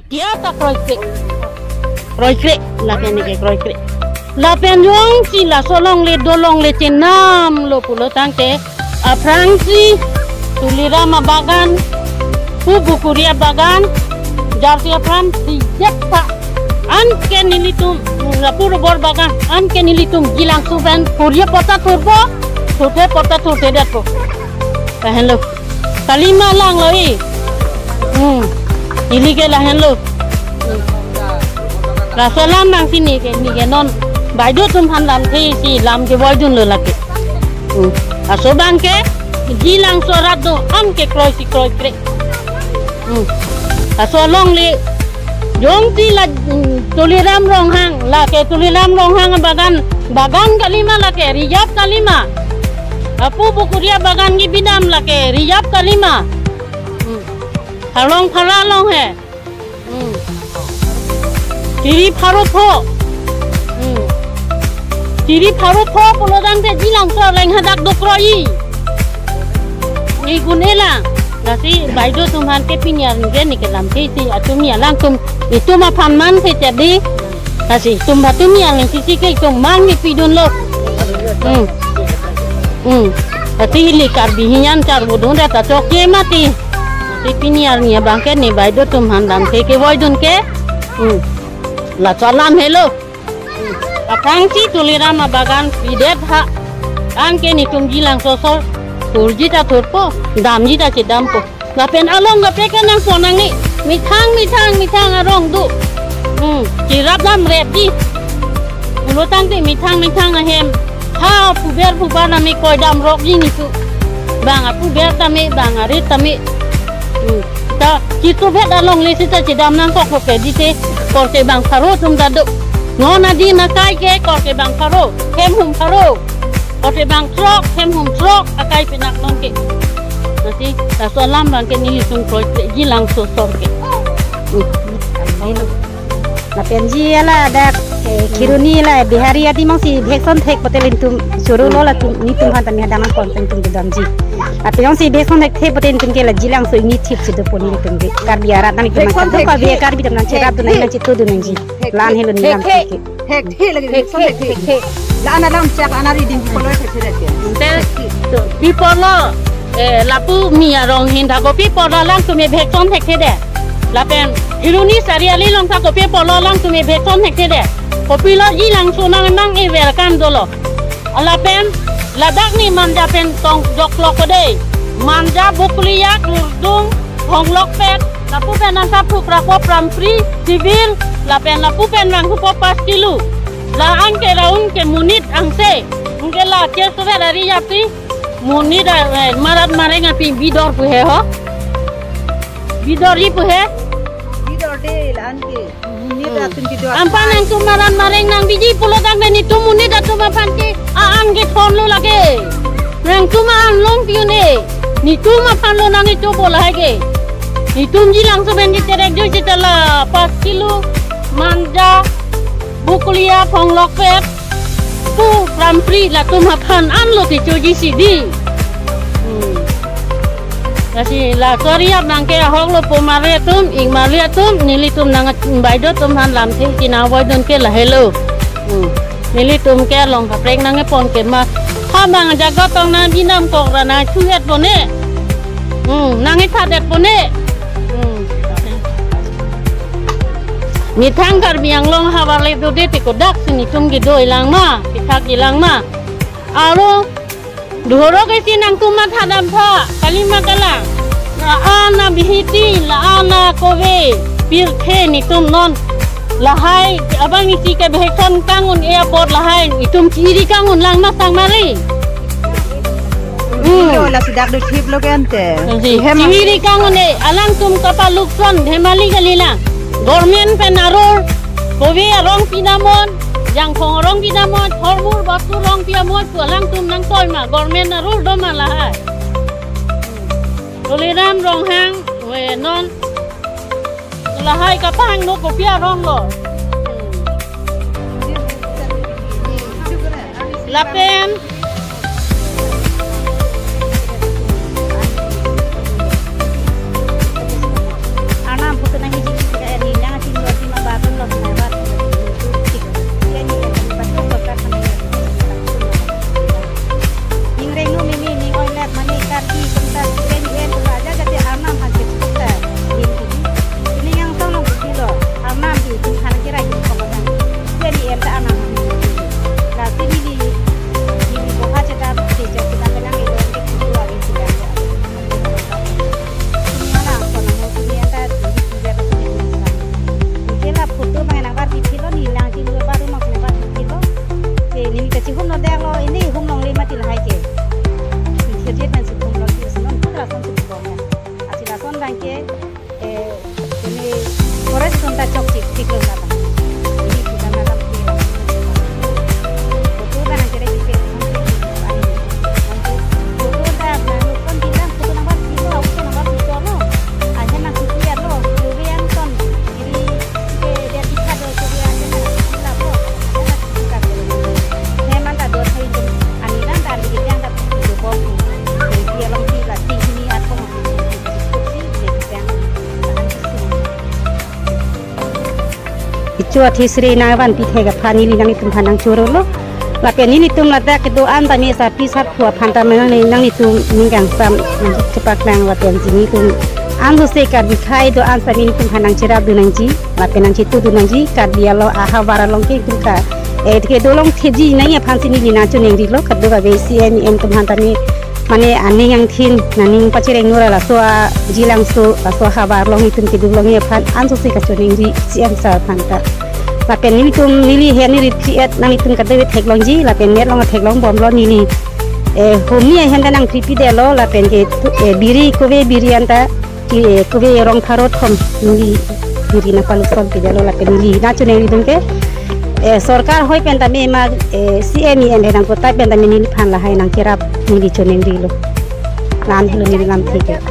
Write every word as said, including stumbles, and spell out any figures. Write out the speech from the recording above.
Dia ta kroikre. Kroikre, lapen ke kroikre. Lapen jongsi laso longle dolongle chenamlo pulo tangte, aphrangsi Tuliram abagan, Pu Bukuri abagan, jarsi aphrangsi jepta. Anke nelitum, lapu rubber bagan, anke nelitum Jilangso pen, purje pota turpo, turte pota turtedetpo. Lahenlo. Kalima langlo e. Hmm. Ili ke lahenlo. Hmm. Laso alam abang si neli ke, neli ke non baideo atum aphan lamthe si lam kevoidunlo lake. Hmm. Laso abang ke Jilangso arat do-an ke kroisi kroikre. Hmm. Laso alongle jongsi la, mm, Tuliram Ronghang, lake Tuliram Ronghang abagan, bagan kalima lake, reserve kalima. Lapu Bukuri abagan ke bidam lake, reserve kalima. Hmm. Halong phara along he. Hmm. Siri pharo pho. Hmm. Siri pharo pho pulo tangte Jilangso arleng hadak do kroi. Neli kun-e lang. Lasi baideo atum aphan ke pini arni ke neli ke lamthe si atum ya alangtum itum aphan mangthe chadi. Lasi itum atum ya lang sisi ke itum mang ni pidunlo. Hmm. Hmm. Lasi ili Karbi hinan charbudun reta chokche mati. Lasi pini arni abang ke neli baideo atum aphan lamthe kevoidun ke. Hmm. Laso alam helo. Aphrangsi Tuliram abagan pidet ha. Anke nelitum Jilangso asor turji ta turpo, damji ta chedampo. Lapen along kaprek ke nangpon nangne, methang, methang, methang arong do. Hmm, cherap dam repji. Pulo tangte methang, methang ahem. Ha puber puba nami koi damrokji nelitum. Bang apuber tame, bang arit tame. Hmm. Ta, chitubet alongle seta chedam nangkok lo ke dite, korte bang pharo atum ta do. Non adim akai ke korte bang pharo, hem hum pharo. Korte bang throk, hem hum throk, akai pinak non ke. Lasi, laso alam abang ke nelitum kroikre Jilangso asor ke. Hmm. Lapen ji ala dak, eh, Kheroni la Bihari adim jongsi bhekson thek pote nelitum choro lo latum nelitum aphan tame hadak nangpon nelitum kedamji. Lapen jongsi bhekson thekthe pote nelitum ke la Jilangso ingni thip si dopo nelitum ke. Karbi arat nang ke bhekson mang thek Karbi, thek Karbi dam nang cherap dun nang nang chitu dun nangji. Thek lan helo neli lam thek thek ke. Thekthe lagi, bhekson thekthe. La-an alam chak, la-an ariding polo thekthe thekthe. Te, to, pi polo, eh, lapu mi arong ahin ta kopi polo alangtum ke bhekson thekthe de. Lapen Kheroni Chariali along ta kopi polo alangtum ke bhekson thekthe de. Kopilo Jilangso nang nang-e ver kan dolo. Lapen ladak neli Manja pen tong joklo kode. Manja, Bokolia, Kurdung, Phonglokpet, lapu pen nangkaphu Krakop, Rampri, Civil, lapen lapu pen nangkaphu Pastilu. La anke ra-un ke monit angse. Anke la ke suver ari yapi. Monit a, eh, marat mareng api bidor pu he ho. Bidorji pu he. Bidor de la anke. Monit atum bidor. Anpar nangtum marat mareng nangbiji pulo tangte nelitum monit atum aphan ke a-an kethon lo lake. Nangtum a-an longpi un-e. Nelitum aphan lo nang-icho bo lahai ke. Nelitum Jilangso pen ke terek jo sitala Pastilu, Manja, Bokolia, Phonglokpet, Pu, Rampri latum aphan an lo kechoji si di. Hmm. Lasi la sorry abang ke ahok lo pu marli atum, ingmarli atum, nelitum nang baideo atum aphan lamthe si nangvoidun ke lahelo. Hmm. Nelitum ke along kaprek nangkepon ke ma. Ha bang jaga tong nang binam kok ra nangthuhet pone. Hmm, nangthadet pone. Hmm. Methang Karbi Anglong havar le dode te kodak si nelitum kedo-i lang ma, kethak-i lang ma. Aro, doro ke si nangtum matha damtha, kalima kalang. La-an abihiti, la-an akove, pirthe nelitum non. Lahai, abang isi ke bhekson kang-un-e apot lahai, itum chiri kang-un lang ma sang mari. Hmm. Lo la sidak do thip lo ke ante. Hem chiri kang-un-e, alangtum kapalukson, hem ali kali lang. Government pen aror, kove arong pidamnon, jangkhong arong pidamnon, hormur basu arong pidamnon, pu alangtum nangtoi ma, government aror do ma lahai. Tuliram Ronghang, we non, lahai kapahang no kopi arong lo. Lapen. Anam putu nang hiji kaya ni. Dua Tisri nangvanpi thek aphan neli nanglitum aphan nangchorolo. Lapen nelitum ladak kedo-an tame sarpi sarpo aphan tame nangli nanglitum ning kangsam nangchepaklang lapen si nelitum ansose Karbi akhei do-an tame nelitum aphan nangcherapdun nangji lapen nangchetudun nangji. Karbi along ahavar along ke itum ka, eh, kedo longthipji nangji aphan si neli nangchoningrilo, kadokave C M E M atum aphan tame mane aning angthin nangning pachereng nora laso a jilangso laso ahavar along itum kedo longji aphan ansose kachoningri C M sir aphan ta. Lapen nelitum neli ahem neli rit kri-et nanglitum kadokave theklongji lapen net along theklongbomlo neli. Eh, humni ahem ta nangpripidetlo lapen ke, eh, biri kove biri anta ki, eh, kove rong pharo thom neli biri nangpalusonpidetlo lapen neli nangchoningridun ke, eh, sorkar hoi pen tame ma, eh, C M E M pen nangkotai pen tame neliphan lahai nangcherap neli choningrilo. La-an helo neli lamthe ke.